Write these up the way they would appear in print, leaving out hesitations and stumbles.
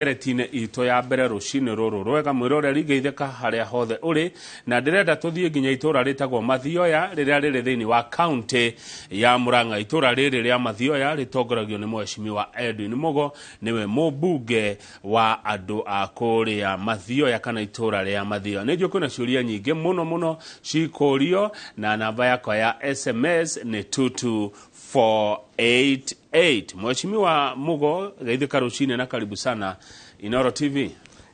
Nderetinĩ itũ ya mbere rũcinĩ rũrũ rwega, mwĩroreri, geithĩka harĩa hothe ũrĩ, na ndĩrenda tũthiĩ nginya itũra rĩtagwo Mathioya rĩrĩa rĩrĩ thĩinĩ wa kaunti ya Murang'a. Itũra rĩrĩ rĩa Mathioya rĩtongoragio nĩ Mheshimiwa Edwin Mugo, nĩwe mũmbunge wa andũ a kũrĩa Mathioya kana itũra rĩa Mathioya. Nĩ njũĩ kwĩna ciũria nyingĩ mũno mũno cikũrio, na namba yakwa ya SMS nĩ 22488. Mheshimiwa Mugo, geithĩka rũcinĩ na karibu sana Inoro TV.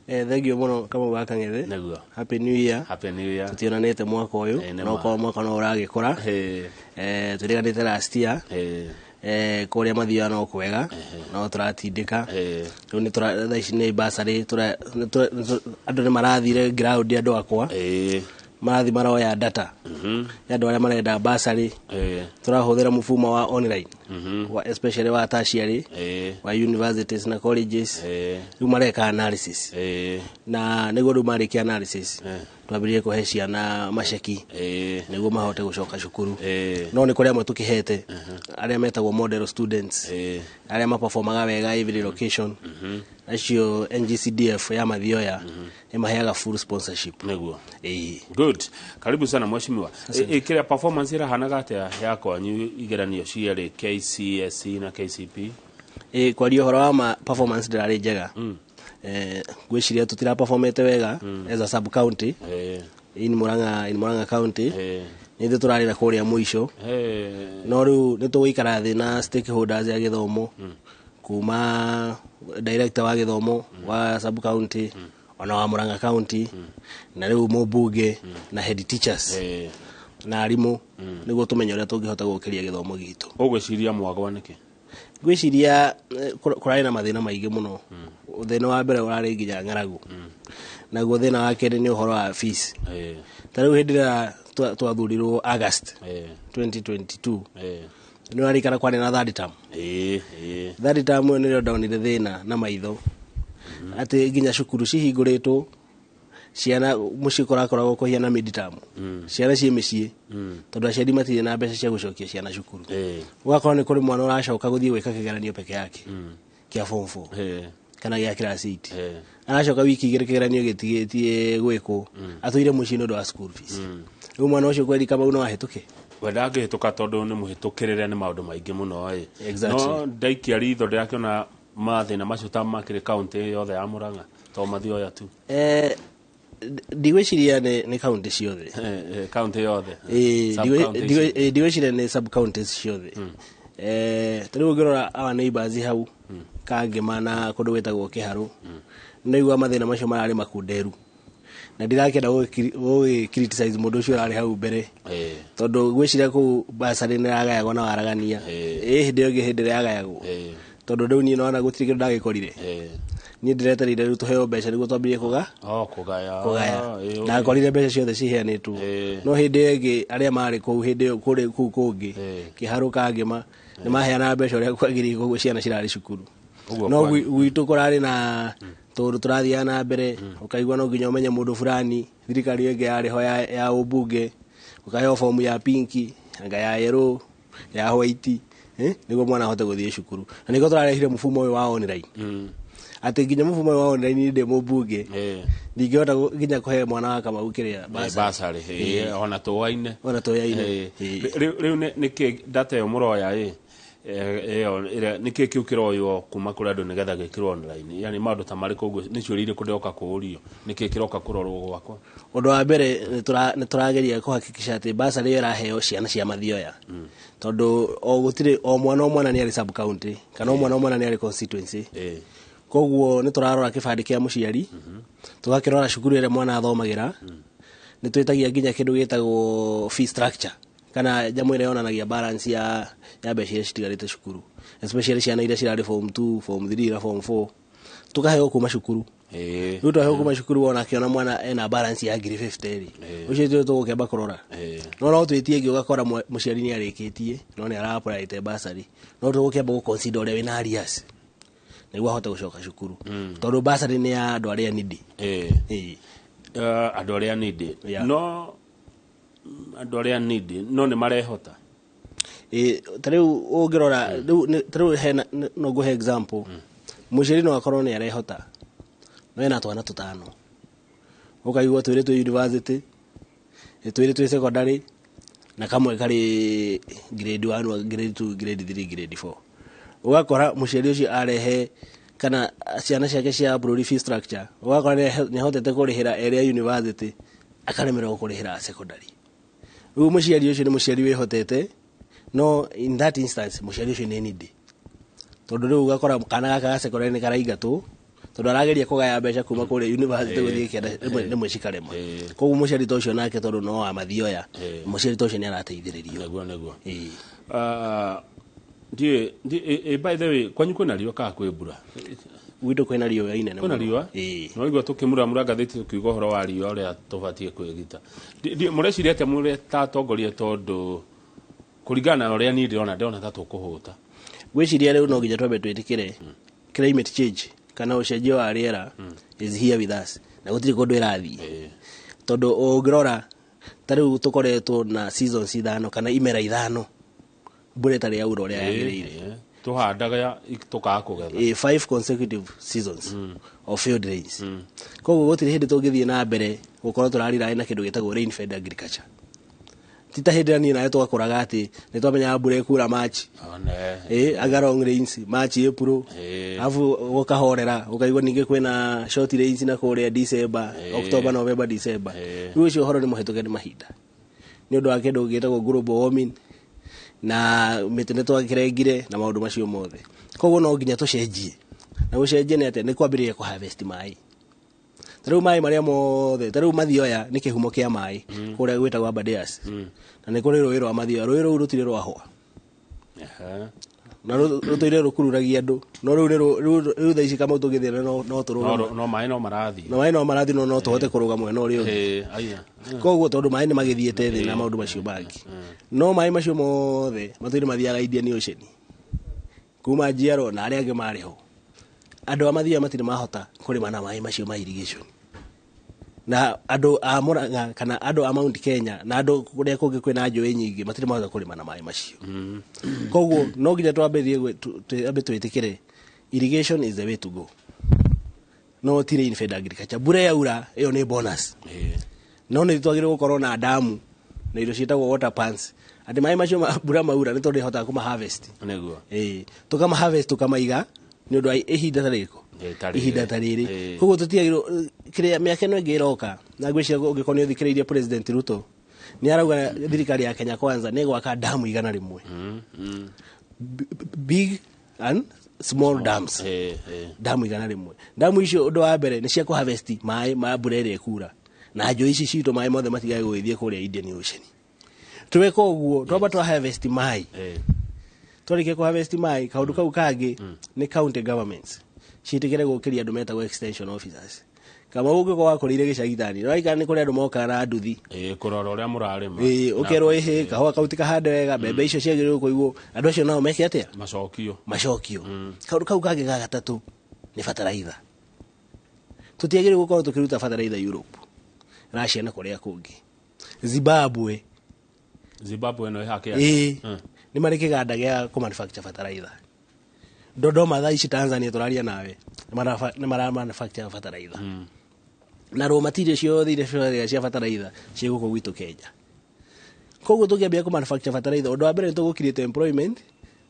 Thank you mũno, Kamau wa Kang'ethe. Nĩguo. Happy New Year. Happy New Year. Tũtionanĩte mwaka ũyũ. Nĩ no ma. Korwo mwaka no ũragĩkũra. Twĩrĩganĩte last year. Kũrĩa Mathioya no kwega, no tũratindĩka. Rĩu nĩ tũra thaa ici nĩ bursary andũ nĩ marathire ground, andũ akwa marathi maroya data ya andũ arĩa marenda bursary. Tũrahũthĩra mũfumo wa online wa especially wa tertiary, wa universities na colleges. Rĩu mareka analysis na nĩguo rĩu marĩkia analysis twambĩrĩrie kũhe ciana maceki nĩguo mahote gũcoka cukuru. No nĩ kũrĩ amwe tũkĩhete arĩa metagwo model students, arĩa maperformaga wega every location. Acio NGCDF ya Mathioya ĩmaheaga full sponsorship. Nĩguo. Ĩĩ. Good, karibu sana mheshimiwa. Kĩrĩa performance ĩrahanaga atĩa ya kwanyu igeranio cierĩ, KCSE na KCP? Ĩĩ, kwaria ũhoro wa ma, performance ndĩrarĩ njega. Ngwĩciria tũtira performete wega as a sub county in Murang'a County. Nĩ ithuĩ tũrarĩ na kũrĩa mũico. No rĩu nĩ tũgũikara thĩ na stakeholders ya gĩthomo, kuma director wa gĩthomo wa sub county ona wa Murang'a County, na rĩu mũmbunge na head teachers na arimũ, nĩguo tũmenye ũrĩa tũngĩhota gũkĩria gĩthomo gitũ. Ũgwĩciria mwagwa nĩkĩ? Ngwĩciria kũrarĩ na mathĩna maingĩ mũno. Thĩna wa mbere ũrarĩ nginya ng'aragu, naguo thĩna wa kerĩ nĩ ũhoro wa fees. Ta rĩu hĩndĩ ĩrĩa twathurirwo August 2022, nĩ ũrarikana kwarĩ na third term. Ĩĩ, ĩĩ. Third term ĩyo nĩrĩo ndonire thĩna na maitho atĩ nginya cukuru cihingũrĩtwo, ciana mũciĩ kũrakoragwo kũhiana mid term, ciana ciĩ mĩciĩ tondũ aciari matirĩ na mbeca cia gũcokia ciana cukuru. Ũgakorwo nĩ kũrĩ mwana ũracoka gũthiĩ gwĩka kĩgeranio peke yake kĩa form 4 kana gĩa class 8. Aracoka wiki 2 kĩgeranio gĩtigĩtie gwĩkwo, atũire mũciĩ nĩ ũndũ wa school fees. Rĩu mwana ũcio kweri Kamau no ahĩtũke? We ndangĩhĩtũka tondũ nĩ mũhĩtũkĩrĩre nĩ maũndũ maingĩ mũno ĩ. Exactly. No ndaikia ritho ndĩrakĩona mathĩna macio ta makĩrĩ kaunti yothe ya Murang'a, to Mathioya tu. Ndigwĩciria nĩ kaunti ciothe. Kaunti yothe. Ĩĩ, Sub-county ciothe. Ndigwĩciria nĩ sub counties ciothe. Ta rĩu ũngĩrora our neighbors hau Kangema na kũndũ gwĩtagwo Kĩharũ, nĩigua mathĩna macio mararĩ makunderu, na ndirakĩenda gũgĩ criticize mũndũ ũcio ũrarĩ hau mbere tondũ ngwĩciria kũu bursary nĩ ĩragayagwo na waragania. Ĩ hĩndĩ ĩyo ĩngĩ, hĩndĩ ĩrĩa yagayagwo, tondũ rĩu niĩ nona gũtirĩ kĩndũ ndagĩkorire. Niĩ ndĩretereire rĩu tũheo mbeca nĩguo twambĩrĩrie kũga Oh, kũgaya. Kũgaya. Ĩĩ. Ndakorire mbeca ciothe ciheanĩtwo. No hĩndĩ ĩyo ĩngĩ arĩa marĩ kũu hĩndĩ ĩyo kũrĩ kũu kũngĩ Kĩharũ, Kangema, nĩ maheanaga mbeca ũrĩa kwagĩrĩire, koguo ciana cirarĩ cukuru. Ũguo No kwanyu. Gwitũ kũrarĩ na tũndũ tũrathiaga na mbere, ũkaigua no nginya ũmenye mũndũ fulani, thirikari ĩyo ĩngĩ yarĩ ho ya ũmbunge, ũkaheo fomu ya pinki anga ya yellow, ya white, nĩguo mwana ahote gũthiĩ cukuru. Na nĩkĩo tũrarehire mũfumo ũyũ wa online, atĩ nginya mũfumo ũyũ wa online ndĩ mũmbunge ndingĩhota nginya kũhe mwana wa Kamau kĩrĩa bursary. Bursary, ona tũwaine. Ona tũyaine. Rĩu nĩkĩ data ĩyo mũroya ĩ ĩyo nĩkĩ kĩu kĩroywo kuma kũrĩ andũ nĩgetha gĩkĩrwo online? Yani maũndũ ta marĩkũ ũguo? Nĩ ciũria irĩkũ ndĩroka kũũrio? Nĩkĩ kĩroka kũrorwo gwakwa? Ũndũ wa mbere nĩ tũrageria kũhakikisha atĩ bursary ĩyo ĩraheo ciana cia Mathioya, tondũ o gũtirĩ o mwana nĩ arĩ sub county kana o mwana nĩ arĩ constituency. Koguo nĩ tũrarora kĩbandĩ kĩa mũciari, tũgakĩrora cukuru ĩrĩa mwana athomagĩra, nĩ twĩtagia nginya kĩndũ gĩtagwo fee structure kana nyamũ ĩrĩa yonanagia balance ya mbeca iria citigarĩte cukuru, especially ciana iria cirarĩ form 2, form 3 na form 4, tukaheo kuma cukuru. Rĩu twaheo kuma cukuru, wona akĩona mwana ena balance ya ngiri 50 rĩ, ũcio tũĩ tũgũkĩamba kũrora. No twĩtie ĩngĩ, ũgakora mũciari nĩ arĩkĩtie no nĩ ara-applyĩte bursary, no tũgũkĩamba gũ-consider ũrĩa wĩna arrears nĩguo ahote gũcoka cukuru, tondũ bursary nĩ ya andũ arĩa needy. Ĩĩ. Andũ arĩa needy. No andũ arĩa needy no nĩ marehota. Ĩĩ, ta rĩu ũngĩrora rĩu ta rĩu hena no ngũhe example, mũciari no akorwo nĩ arehota. No ena twana tũtano, ũkaigua twĩrĩ twĩ university, twĩrĩ twĩ secondary, na kamwe karĩ grade 1, grade 2, grade 3, grade 4. Ũgakora mũciari ũcio arehe kana ciana ciake cia bũrũri fee structure, ũgakora nĩahotete kũrĩhĩra ĩrĩa university, akaremererwo kũrĩhĩra secondary. Rĩu mũciari ũcio nĩ mũciari wĩhotete, no in that instance mũciari ũcio nĩ needy, tondũ rĩu ũgakora kana gaka ga secondary nĩ karaingatwo tondũ arageria kũgaya mbeca kuma kũrĩa university gũthiĩ kĩanda, rĩmwe cikarema. Koguo mũciari ta ũcio nake, tondũ no wa mathioya, mũciari ta ũcio nĩ arateithĩrĩrio. Nĩguo. Ah, ndiĩ by the way, kwanyu kwĩna riũa kana kwĩ mbura? Gwitũ kwĩna riũa inene Kwĩna mũno. riũa. Ĩĩ. No igua tũkĩmuramura ngathĩti tũkiuga ũhoro wa riũa ũrĩa tũbatiĩ kwĩgita. Mũreciria atĩa mũrĩ ta atongoria, tondũ kũringana na ũrĩa niĩ ndĩrona ta tũkũhũta? Ngwĩciria rĩu no nginya twambe twĩtĩkĩre climate change kana ũcenjia wa rĩera is here with us, na gũtirĩ kũndũ ĩrathiĩ. Tondũ ũngĩrora ta rĩu tũkoretwo na seasons ithano kana imera ithano mbura ĩtarĩ yaura ũrĩa yagĩrĩire. Tũhandaga tũkaga kũgetha. Five consecutive seasons of failed rains. Koguo gũtirĩ hĩndĩ tũngĩthiĩ na mbere gũkorwo tũrarira na kĩndũ gĩtagwo rain fed agriculture. Ti ta hĩndĩ ĩrĩa niĩ nawe twakũraga atĩ nĩ twamenyaga mbura ĩkura March. One. Aga long rains March, April, alafu gũkahorera, ũkaigua ningĩ kwĩna short rains na kũrĩa December, October, November, December. Rĩu ũcio ũhoro nĩ mũhetũke nĩ mahinda nĩ ũndũ wa kĩndũ gĩtagwo global warming na mĩtĩ nĩ twakĩrengire na maũndũ macio mothe. Koguo no nginya tũcenjie, na gũcenjia nĩ atĩa? Nĩ kwambĩrĩria kũ harvest maĩ. Ta rĩu maĩ marĩa mothe, ta rĩu Mathioya nĩ kĩhumo kĩa maĩ kũrĩa gwĩtagwo Aberdares, na nĩ kũrĩ rũĩ rwa Mathioya. Rũĩ rũu rũtirĩ rwahwa na rũtũire rũkururagia andũ, no rĩu nĩ rĩu thaa ici kamau tũngĩthiĩ no No tũrũgama. No maĩ no marathiĩ. Na maĩ no marathiĩ, no tũhote kũrũga mwena ũrĩa ũngĩ. Aya. Koguo tondũ maĩ nĩ magĩthiĩte thĩ na maũndũ macio mangĩ, no maĩ macio mothe matũire mathiaga Indian Ocean kuma njiarwo na arĩa angĩ marĩ ho. Andũ a Mathioya matirĩ mahota kũrĩma na maĩ macio ma irrigation, na andũ a Murang'a kana andũ a Mount Kenya na andũ kũrĩa kũngĩ kwĩna njũĩ nyingĩ matirĩ mahota kũrĩma na maĩ macio. Koguo no nginya twambĩrĩrie twambe twĩtĩkĩre irrigation is the way to go, no ti rain fed agriculture. Mbura yaura ĩyo nĩ bonus, no nĩ twagĩrĩirwo gũkorwo na damu na indo ciĩtagwo water pans, atĩ maĩ macio ma mbura maura nĩ tũrĩhotaga kũma harvest. Ĩĩ, tũkama harvest, tũkamaiga nĩ ũndũ wa ihinda ta rĩrĩkũ? Ta rĩrĩ. Ihinda ta rĩrĩ. Koguo tũtiagĩrĩirwo kĩrĩa mĩaka ĩno ĩngĩ ĩroka, na ngwĩciria ũngĩkorwo nĩ ũthikĩrĩirie President Ruto, nĩ arauga thirikari ya Kenya Kwanza nĩ gwaka damu 100, big and small dams. Damu 100. Damu icio, ũndũ wa mbere, nĩ cia kũ harvest maĩ ma mbura ĩrĩa ĩkura na njũĩ ici citũ, maĩ mothe matigage gũgĩthiĩ kũrĩa Indian Ocean. Tweka ũguo, twamba twa harvest maĩ, twarĩkia kũ harvest maĩ, kaũndũ kau kangĩ nĩ county governments ciĩtĩkĩre gũkĩria andũ metagwo extension officers. Kama ũngĩkorwo wakũrĩire gĩcagi tani ũraikara, nĩ kũrĩ andũ mokaga na nduthi. Kũrora ũrĩa mũrarĩma. Ĩĩ, ũkerwo ĩhĩ kahũa kau ti kahande wega, mbembe icio ciagĩrĩirwo kũigwo. Andũ acio nao meke atĩa? Macokio. Macokio. Kaũndũ kau kangĩ ga gatatũ nĩ bataraitha. Tũtiagĩrĩirwo gũkorwo tũkĩruta bataraitha Europe, Russia na kũrĩa kũngĩ, Zimbabwe. Zimbabwe no ĩhake. Ĩĩ, nĩ marĩ kĩganda gĩa kũ manufacture bataraitha Dodoma. Thaa ici Tanzania tũraria nawe nĩ mara manufacture bataraitha, na raw material ciothe iria ciothe cia bataraitha ciĩ gũkũ gwitũ Kenya. Koguo tũngĩambia kũ manufacture bataraitha, ũndũ wa mbere nĩ tũgũ create employment.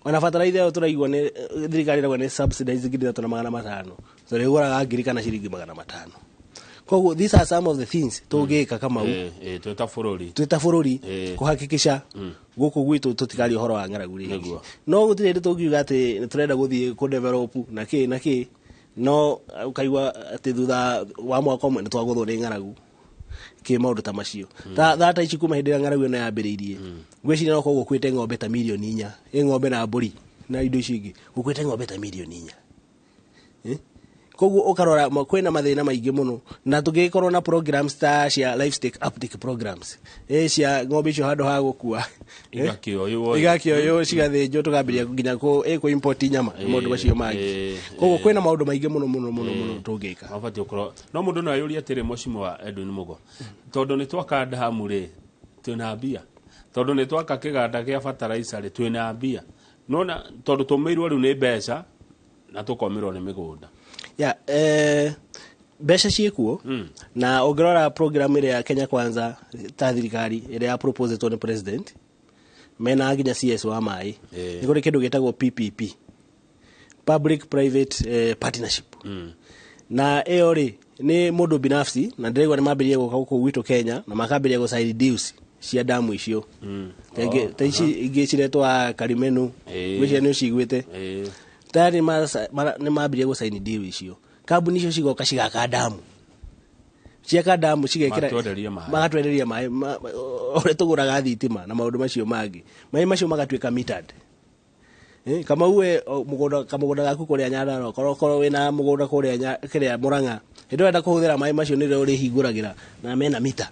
Ona bataraitha ĩyo tũraigua nĩ thirikari ĩrauga nĩ subsidized 3,500, tũrĩgũraga ngiri kana ciringi 500. Koguo these are some of the things tũngĩka, Kamau, Twĩ ta bũrũri. Twĩ ta bũrũri kũhakikisha gũkũ gwitũ tũtikaria ũhoro wa ng'aragu rĩngĩ. No gũtirĩ hĩndĩ tũngiuga atĩ nĩ tũrenda gũthiĩ kũ develop na kĩ na kĩ, no ũkaigua atĩ thutha wa mwaka ũmwe nĩ twagũthwo nĩ ng'aragu kĩ maũndũ ta macio. Ta thata ici kuma hĩndĩ ĩrĩa ng'aragu ĩno yambĩrĩirie, ngwĩciria no korwo gũkuĩte ng'ombe ta mirioni 4, ĩ ng'ombe na mbũri na indo icio ingĩ, gũkuĩte ng'ombe ta mirioni 4. Eh? Koguo ũkarora kwĩna mathĩna maingĩ mũno, na tũngĩgĩkorwo na programs ta cia livestock uptake programs, cia ng'ombe icio handũ ha gũkua, Igakĩoywo. Igakĩoywo, cigathĩnjwo, tũkambĩrĩria nginya kũ import nyama na maũndũ macio mangĩ. Koguo kwĩna maũndũ maingĩ mũno mũno mũno mũno tũngĩka. Mabatiĩ gũkorwo no mũndũ no ayũrie atĩrĩ, Mheshimiwa Edwin Mugo, tondũ nĩ twaka ndamu rĩ, twĩna mbia? Tondũ nĩ twaka kĩganda gĩa fertilizer rĩ, twĩna mbia? Nona tondũ tũmĩirwo rĩu nĩ mbeca na tũkomĩrwo nĩ mĩgũnda. Ya, Mbeca ciĩkuo, na ũngĩrora program ĩrĩa ya Kenya Kwanza ta thirikari ĩrĩa ya proposetwo nĩ president mena nginya CS wa maĩ, nĩ kũrĩ kĩndũ gĩtagwo PPP, public private partnership, na ĩyo rĩ nĩ mũndũ binafsi, na ndĩraigua nĩ mambĩrĩria gũka gũkũ gwitũ Kenya na makambĩrĩria gũ sign deals cia damu icio. Ta ici ingĩ ciretwo Karimenu, ngwĩciria nĩ ũciguĩte. Tayari nĩ mambĩrĩria gũ sign deal icio, kambuni icio cigoka cigaka damu, ciaka damu cigekĩra Magatwenderia maĩ. Magatwenderia maĩ ũrĩa tũgũraga thitima na maũndũ macio mangĩ. Maĩ macio magatuĩka metered. Kamau we mũgũnda, kamũgũnda gaku kũrĩa Nyandarua, korwo wĩna mũgũnda kũrĩa kĩrĩa Mũrang'a, hĩndĩ ĩrĩa ũrenda kũhũthĩra maĩ macio nĩrĩo ũrĩhingũragĩra na mena mita,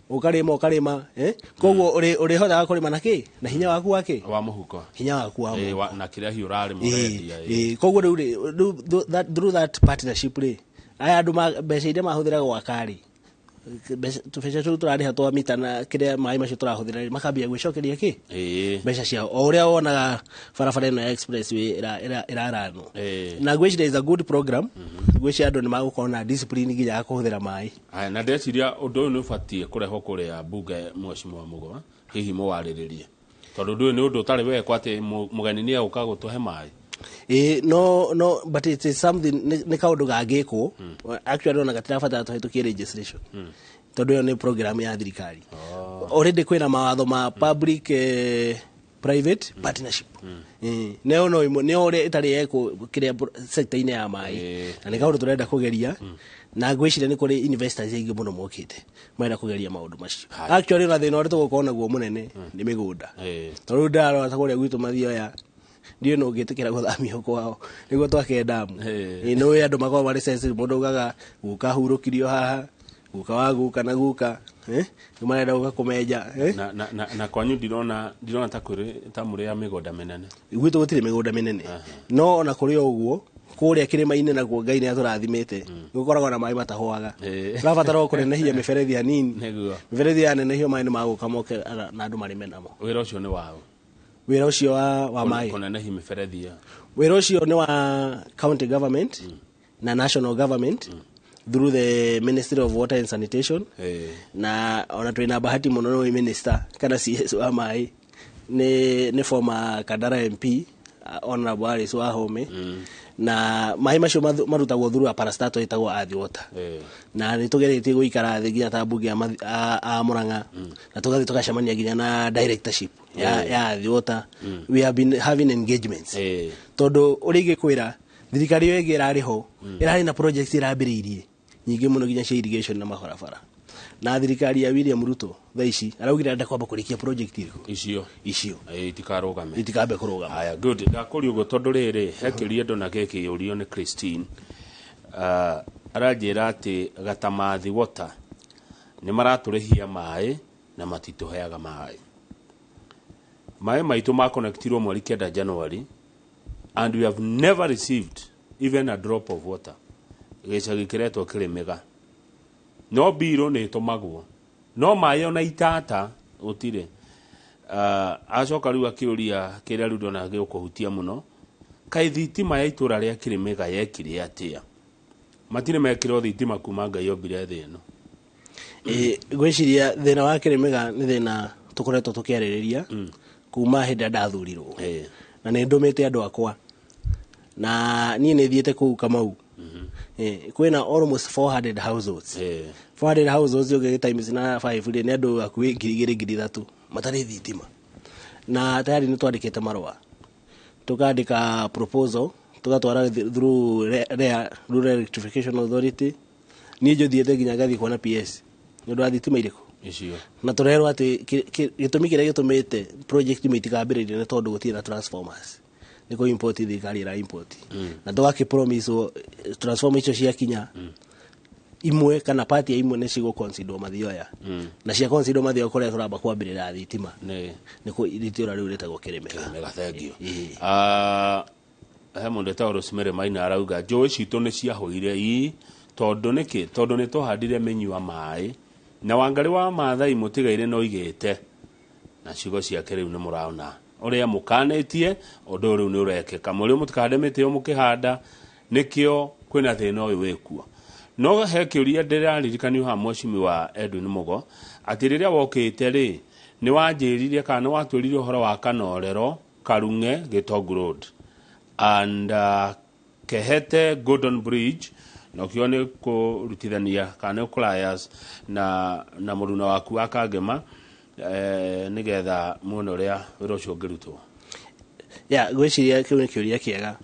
ũkarĩma ũkarĩma, eh? Koguo ũrĩhotaga kũrĩma na kĩ, na hinya waku wa kĩ? Wa mũhuko. Hinya waku wa mũhuko. Na kĩrĩa hiũ ũrarĩma ũrendia. Koguo rĩu rĩ, rĩu through that partnership rĩ, aya andũ mbeca iria mahũthĩra gwaka rĩ, tũbeca tũu tũrarĩha twa mita na kĩrĩa maĩ macio tũrahũthĩra rĩ, makambia gwĩcokeria kĩ? Mbeca ciao, o ũrĩa wonaga barabara ĩno ya expressway ĩraranwo. Na ngwĩciria is a good program. Ngwĩciria andũ nĩ magũkorwo na discipline nginya ya kũhũthĩra maĩ. Aya, na ndeciria ũndũ ũyũ nĩ ũbatiĩ kũrehwo kũrĩa mbunge, mheshimiwa Mũgwa, hihi mũwarĩrĩrie, tondũ ũndũ ũyũ nĩ ũndũ ũtarĩ wekwo atĩ mũgeni nĩ egũka gũtũhe maĩ. Ĩĩ, no, but it is something, nĩ kaũndũ gangĩkwo actually, ona gatirabatara tũhĩtũkie legislation, tondũ ĩyo nĩ program ya thirikari. Already kwĩna mawatho ma public private partnership. Nĩyo no ĩmwe nĩyo ũrĩa ĩtarĩ yekwo kĩrĩa sector-inĩ ya maĩ. Na nĩ kaũndũ tũrenda kũgeria, na ngwĩciria nĩ kũrĩ investors aingĩ mũno mokĩte marenda kũgeria maũndũ macio. Actually, ona thĩna ũrĩa tũgũkorwo naguo mũnene nĩ mĩgũnda, tondũ rĩu ndĩrarora ta kũrĩa gwitũ Mathioya, ndiũĩ nũ ũngĩtĩkĩra gũthamio kwao nĩguo twake damu. Ĩĩ, nĩ ũĩ andũ makoragwo marĩ sensitive. Mũndũ augaga guka ahurũkirio haha, guka wa guka na guka, nĩ marenda gũka kũmenja, eh? Na kwanyu ndirona ta kũrĩ ta mũrĩ ya mĩgũnda mĩnene. Gwitũ gũtirĩ mĩgũnda mĩnene, no ona kũrĩ o ũguo, kũrĩa kĩrĩma-inĩ nakuo Ngai nĩ atũrathimĩte, gũkoragwo na maĩ matahũaga. Tũrabatara o kũnenehia mĩberethi hanini. Mĩberethi yanenehio, maĩ nĩ magũka moke na andũ marĩme namo. Wĩra ũcio nĩ wao? Wĩra ũcio wa maĩ? Kũnenehia mĩberethi ĩyo. Wĩra ũcio nĩ wa county government na national government through the Ministry of Water and Sanitation. Na ona twĩna bahati mũno, nĩ minister kana CS wa maĩ nĩ former Kandara MP, Honorable Alice Wahome, na maĩ macio marutagwo through a parastatal ĩtagwo Athi Water. Na nĩ tũgeretie gũikara thĩ nginya ta mbunge a Murang'a, na tũgathiĩ tũgacemania nginya na directorship ya Athi Water. We have been having engagements, tondũ ũrĩa ingĩkwĩra, thirikari ĩyo ĩngĩ ĩrarĩ ho ĩrarĩ na projects ĩrambĩrĩirie nyingĩ mũno nginya cia irrigation na mabarabara, na thirikari ya William Ruto thaa ici araugire arenda kwamba kũrĩkia project irĩkũ? Icio. Icio. Itikarũgame. Itikambe kũrũgama. Haya, good. Ndakũria ũguo tondũ rĩrĩ he kĩũria ndona gĩkĩũrio nĩ Christine. Aranjĩra atĩ Gatamathi Water nĩ maratũrĩhia maĩ na matitũheaga maĩ. Maĩ maitũ makonektirwo mweri 9 January and we have never received even a drop of water. Gĩcagi kĩretwo Kĩrĩmĩga, no mbirũ nĩ ĩtũmagwo, no maĩ ona itata gũtirĩ. Acoka rĩu akĩũria kĩrĩa rĩu ndona gĩgũkũhutia mũno, kaĩ thitima ya itũra rĩa Kĩrĩmĩga yekire atĩa? Matirĩ mekĩrwo thitima kuma Ngai ombire thĩ ĩno. Ĩ, ngwĩciria thĩna wa Kĩrĩmĩga nĩ thĩna tũkoretwo tũkĩarĩrĩria kuma hĩndĩ ĩrĩa ndathurirwo, na nĩ ndũmĩte andũ akwa, na niĩ nĩ thiĩte kũu Kamau. Kwĩna almost 400 households. 400 households ũngĩ times na 5 rĩ, nĩ andũ hakuhĩ 2000, 3000 matarĩ thitima, na tayari nĩ twandĩkĩte marũa, tukandĩka proposal, tugatwara through REA, Rural Electrification Authority. Niĩ njũthiĩte nginya ngathiĩ kuona PS nĩ ũndũ wa thitima irĩkũ? Icio. Na tũrerwo atĩ gĩtũmi kĩrĩa gĩtũmĩte project imwe itikambĩrĩrie nĩ tondũ gũtirĩ na transformers, nĩ kũ import thirikari ĩra import, na tũgakĩ promise transformer icio ciakinya imwe kana part ya imwe nĩ cigũ consider Mathioya, na cia consider Mathioya kũrĩa tũramba kwambĩrĩra thitima nĩ kũ itũra rĩu rĩtagwo Kĩrĩmĩga. Mega, thank you. Ĩĩ. He mũndũ etagwo Rosemary Maina arauga njũĩ citũ nĩ ciahũire ii, tondũ nĩkĩ? Tondũ nĩ tũhandire mĩnyua maĩ na Wangarĩ wa Maathai mũtigaire no igĩte na ciugo ciake. Rĩu nĩ mũraona ũrĩa mũkanĩtie ũndũ ũyũ rĩu nĩ ũrekĩka. Mũrĩ mũtikahande mĩtĩ ĩyo mũkĩhanda nĩkĩo. Kwĩna thĩna ũyũ wĩkuo. No he kĩũria ndĩraririkanio haha, mheshimiwa Edwin Mugo, atĩ rĩrĩa wokĩte rĩ, nĩ wanjĩrire kana nĩ watwĩrire ũhoro wa Kanorero, Karung'e, Gĩtongu Road and Kehete Gordon Bridge, na ũkiuga nĩ kũrutithania kana nĩ kũlayas na mũruna waku wa Kangema, nĩgetha muone ũrĩa wĩra ũcio ũngĩrutwo. Ya, ngwĩciria kĩu nĩ kĩũria kĩega,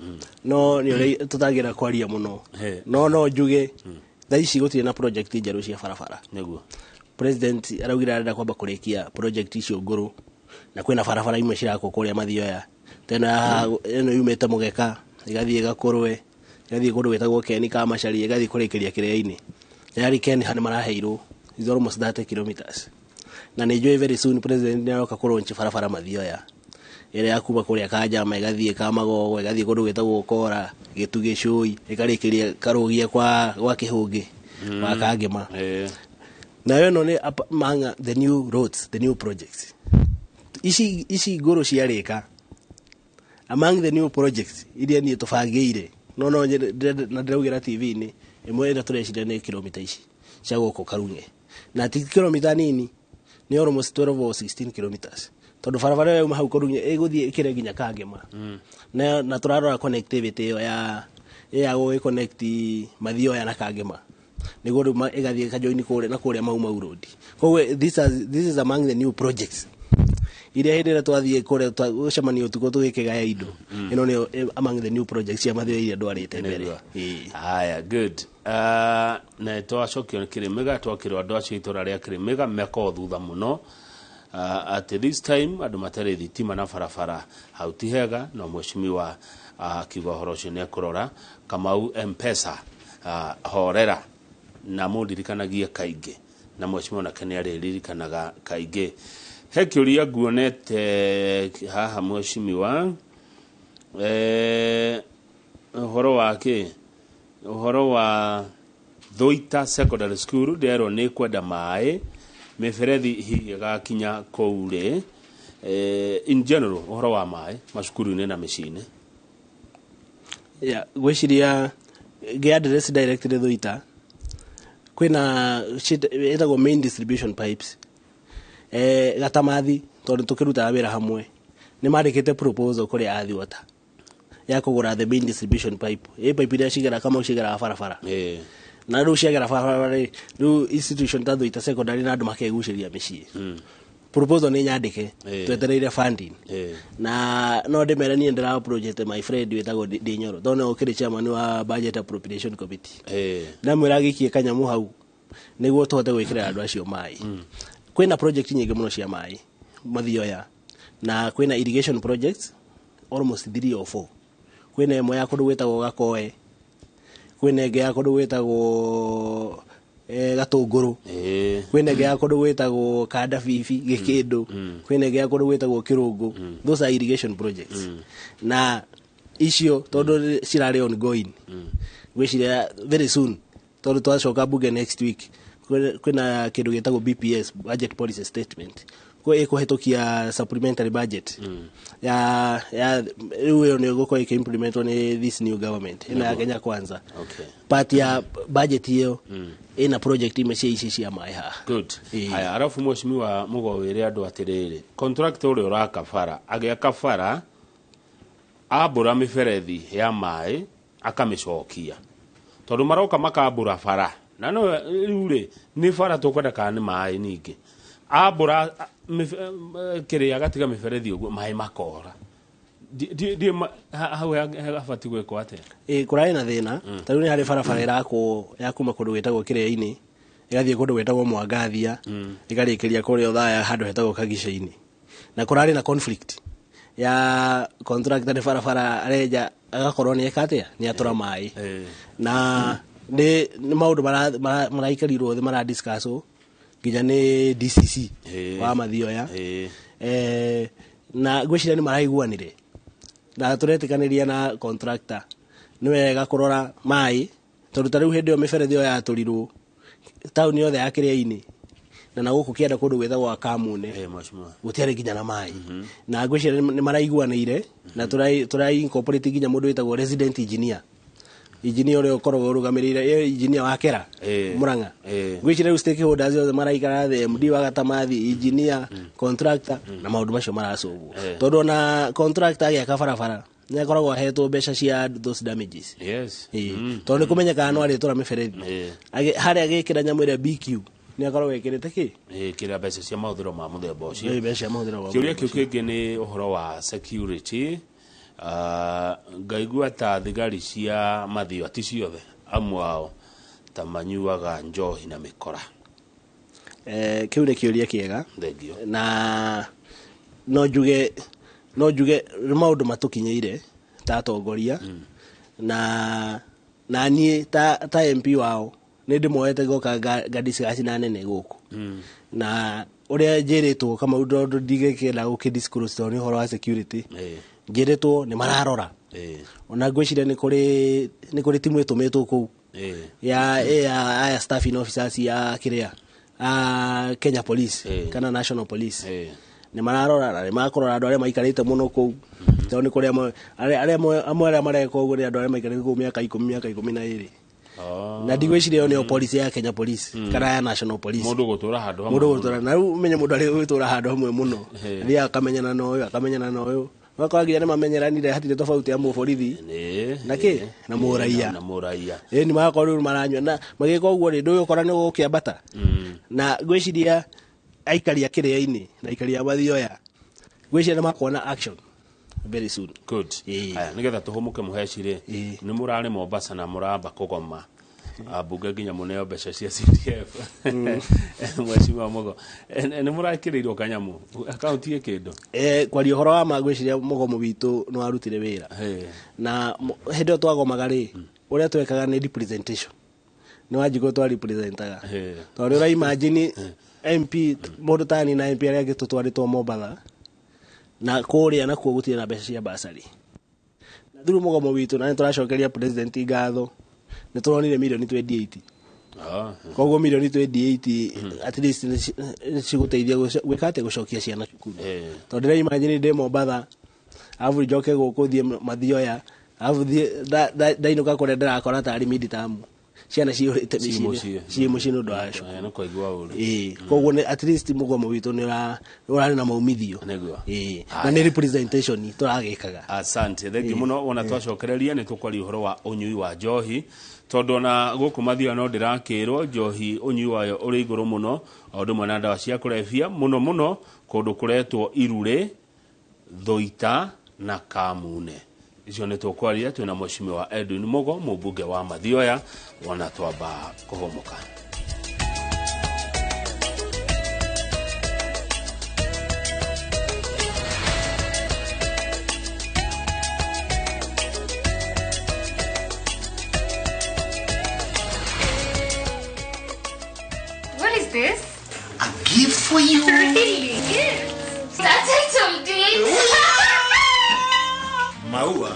no nĩ ũrĩa tũtangĩra kwaria mũno. No njuge thaa ici gũtirĩ na project njerũ cia barabara. President araugire arenda kwamba kũrĩkia project icio ngũrũ, na kwĩna barabara imwe cirakwo kũrĩa Mathioya, ta ĩno ya ĩno yumĩte Mũgeka ĩgathiĩ Gakũrwe, ĩgathiĩ kũndũ gwĩtagwo Keni Kamacari, ĩgathiĩ kũrĩkĩria Kĩrĩa-inĩ. Tayari Ken nĩ maraheirwo is almost 30 kilometers, na nĩ njũĩ very soon president nĩ aroka kũlaunch barabara Mathioya ĩrĩa ya kuma kũrĩa Kanjama ĩgathiĩ Kamagogo, ĩgathiĩ kũndũ gwĩtagwo Kora, Gĩtugĩ, Cũi, ĩkarĩkĩria Karũgia kwa Kĩhũngĩ wa Kangema. Nayo ĩno nĩ among the new roads, the new projects. Ici ngũrũ ciarĩka, among the new projects iria niĩ tũbangĩire, no na ndĩraugĩra TV-inĩ ĩmwe ĩrĩa tũreciria nĩ kilomita ici cia gũkũ Karung'e, na ti kilomita nini, nĩ almost 12 or 16 kilometers, tondũ barabara ĩyo yauma hau Karung'e ĩgũthiĩ ĩkĩre nginya Kangema, na tũrarora connectivity ĩyo ya gũgĩconnect Mathioya na Kangema, nĩguo rĩu ĩgathiĩ ĩkajoin kũrĩa na kũrĩa Mau Mau Road. Koguo this is among the new projects iria hĩndĩ ĩrĩa twathiĩ kũrĩa gũcemania ũtukũ tũgĩkĩgaya indo, ĩno nĩyo among the new projects cia Mathioya iria ndwarĩte mbere. Nĩguo. Ĩĩ. Haya, good. Na twacokio Kĩrĩmĩga, twakĩrwo andũ acio itũra rĩa Kĩrĩmĩga mekorwo thutha mũno, atĩ this time andũ matarĩ thitima na barabara hau ti hega, no mheshimiwa akiuga ũhoro ũcio nĩ ekũrora. Kamau Mpesa, horera na mũndirikanagie kaingĩ, na mheshimiwa nake nĩ arĩririkanaga kaingĩ. He kĩũria nguonete haha, mheshimiwa, ũhoro wa kĩ, ũhoro wa Thũita Secondary School, nderwo nĩ kwenda maĩ, mĩberethi hihi ĩgakinya kũu rĩ? In general, ũhoro wa maĩ macukuru-inĩ na mĩciĩ-inĩ. Ya, ngwĩciria ngĩ address directly Thũita, kwĩna ĩtagwo main distribution pipes, Gatamathi, tondũ tũkĩrutaga wĩra hamwe, nĩ mandĩkĩte proposal kũrĩ Athi Water ya kũgũra the main distribution pipe, ĩ pipe iria cigera kama cigeraga barabara, na rĩu ciagera barabara rĩ, rĩu institution ta Thũita Secondary na andũ makegucĩria mĩciĩ. Proposal nĩ nyandĩke, twetereire funding. Na no ndĩmere niĩ ndĩra project my friend wĩtagwo Ndĩnyoro, tondũ nĩwe ũkĩrĩ chairman wa budget appropriation committee. Ndamwĩra agĩikie kanyamũ hau nĩguo tũhote gwĩkĩrĩra andũ acio maĩ. Kwĩna project nyingĩ mũno cia maĩ Mathioya, na kwĩna irrigation projects almost three or four. Kwĩna ĩmwe ya kũndũ gwĩtagwo Gakoe, kwĩna ĩngĩ ya kũndũ gwĩtagwo Gatũngũrũ, kwĩna ĩngĩ ya kũndũ gwĩtagwo Kanda Bibi Gĩkĩndũ, kwĩna ĩngĩ ya kũndũ gwĩtagwo Kĩrũngũ. Those are irrigation projects, na icio tondũ cirarĩ ongoing, ngwĩciria very soon, tondũ twacoka bunge next week, kwĩna kĩndũ gĩtagwo BPS, budget policy statement, ĩkũhetũkia supplementary budget ya rĩu ĩyo nĩ ĩgũkorwo ĩkĩimplementwo nĩ this new government ĩno ya Kenya Kwanza. Part ya budget ĩyo ĩna project imwe cia ici cia maĩ haha. Good. Ĩĩ. Haya, arabu mheshimiwa Mugo, wĩre andũ atĩrĩrĩ, contractor ũrĩa ũraka bara, agĩaka bara ambũra mĩberethi ya maĩ akamĩcokia, tondũ maroka makambũra bara, na no rĩu rĩ, nĩ bara tũkwenda kana nĩ maĩ? Ningĩ ambũra kĩrĩa agatiga mĩberethi ũguo, maĩ makora. Hau habatiĩ gwĩkwo atĩa? Ĩ, kũrarĩ na thĩna ta rĩu nĩ harĩ barabara ĩrakwo ya kuma kũndũ gwĩtagwo Kĩrĩa-inĩ ĩgathiĩ kũndũ gwĩtagwo Mwangathia, ĩkarĩkĩria kũrĩa Othaya handũ hetagwo Kagica-inĩ, na kũrarĩ na conflict ya contractor, nĩ barabara arenja, agakorwo nĩ eka atĩa, nĩ atũra maĩ. Na nĩ maũndũ maraikarirwo thĩ, maradiscusswo nginya nĩ DCC wa Mathioya. Na ngwĩciria nĩ maraiguanire na tũretĩkanĩria na contractor nĩ wega kũrora maĩ, tondũ ta rĩu hĩndĩ ĩyo mĩberethi ĩyo yatũrirwo taũni yothe ya Kĩrĩa-inĩ na gũkũ kĩanda kũndũ gwĩtagwo Kamune, Mheshimiwa. gũtiarĩ nginya na maĩ, na ngwĩciria nĩ maraiguanĩire na tũrai incorporate nginya mũndũ wĩtagwo resident engineer. Engineer ũrĩa ũkoragwo ũrũgamĩrĩire engineer wa Kera Murang'a, ngwĩciria rĩu stakeholders othe maraikara thĩ, MD wa Gatamathi, engineer, contractor, na maũndũ macio maracũgwo, tondũ ona contractor agĩaka barabara nĩ akoragwo ahetwo mbeca cia those damages. Tondũ nĩ kũmenyekaga no arĩtũra mĩberethi harĩa agĩkĩra nyamũ ĩrĩa BQ nĩ akoragwo ĩkĩrĩte kĩ. Kĩrĩa mbeca cia mahũthĩro ma mũthemba ũcio. Mbeca cia mahũthĩro ma Kĩũria kĩu kĩngĩ nĩ ũhoro wa security. Ngaigua ta thigari cia Mathioya, ti ciothe, amwe ao ta manyuaga njohi na mĩkora. Kĩu nĩ kĩũria kĩega. Thengio. Na no njuge nĩ maũndũ matũkinyĩire ta atongoria, na niĩ ta MP wao nĩ ndĩmoete ngoka nga na nene gũkũ, na ũrĩa njĩrĩtwo Kamau, tondũ ndigĩkĩenda gũkĩ disclose tondũ nĩ ũhoro wa security, njĩrĩtwo nĩ mararora. Ona ngwĩciria nĩ kũrĩ timu ĩtũmĩtwo kũu ya aya staffing officers ya kĩrĩa a Kenya Police kana National Police. Nĩ mararora na nĩ makũrora andũ arĩa maikarĩte mũno kũu, tondũ nĩ kũrĩ amwe arĩa mareka ũguo nĩ andũ arĩa maikarĩte kũu mĩaka 10, mĩaka 12. Na ndigwĩciria ĩyo nĩyo policy ya Kenya Police kana ya National Police. Mũndũ gũtũra handũ hamwe. Mũndũ gũtũra, na rĩu ũmenye mũndũ arĩ gũtũra handũ hamwe mũno, athiaga akamenyana na ũyũ, akamenyana na ũyũ, ũgakora nginya nĩ mamenyeranire, hatirĩ tofauti ya mũborithi na kĩ na mũraia. Na mũraia. Ĩĩ, nĩ magakorwo rĩu maranyua na magĩka ũguo rĩ, ndũgũkora nĩ gũkĩambata. Na ngwĩciria aikari a kĩrĩa-inĩ na aikari a Mathioya, ngwĩciria nĩ makuona action very soon. Good. Aya, nigetha tũhũmũke mũheci rĩ, nĩ mũrarĩ Mombasa na mũramba kũgoma ambunge nginya mũneo mbeca cia CDF. Mheshimiwa Mugo, nĩ mũrakĩrĩirwo kanyamũ akaunti ĩ kĩndũ? Kwaria ũhoro wa ma, ngwĩciria mũgomo witũ nĩ warutire wĩra. Na hĩndĩ ĩyo twagomaga rĩ, ũrĩa twekaga nĩ representation, nĩ Wanjikũ twa representaga, tondũ ũra imagine MP mũndũ tani na MP arĩa angĩ tũtwarĩtwo Mombatha na kũrĩa nakuo gũtirĩ na mbeca cia basarĩ, na through mũgomo witũ, na nĩ tũracokeria president ngatho, nĩ tũronire mirioni 28. Koguo mirioni 28 at least nĩ cigũteithia gwĩka atĩ gũcokia ciana cukuru, tondũ ndĩra imagine ndĩ Mombatha, arabu njoke gũkũ thiĩ Mathioya, arabu thiĩ ndainũka kũrĩa ndĩrakora tarĩ mid term, ciana ciyũrĩte Ciĩ mĩciĩ. Mũciĩ. Ciĩ mũciĩ nĩ ũndũ wa cukuru. Nĩ kwaigua ũru. Ĩĩ, koguo at least mũgomo witũ nĩ ũrarĩ na maumithio. Nĩguo. Ĩĩ, na nĩ representation tũragĩkaga. Asante, thengi mũno. Wona twacokereria nĩ tũkwaria ũhoro wa ũnyui wa njohi, tondũ ona gũkũ Mathioya no ndĩrakĩrwo njohi ũnyui wayo ũrĩ igũrũ mũno, o ũndũ ũmwe na ndawa cia kũrebia, mũno mũno kũndũ kũretwo Irurĩ, Thũita na Kamune. Icio nĩ tũkwaria twĩna Mheshimiwa Edwin Mugo, mũmbunge wa Mathioya, wona twamba kũhũmũka. What is this? A gift for you. Really? That's it, date. Maua.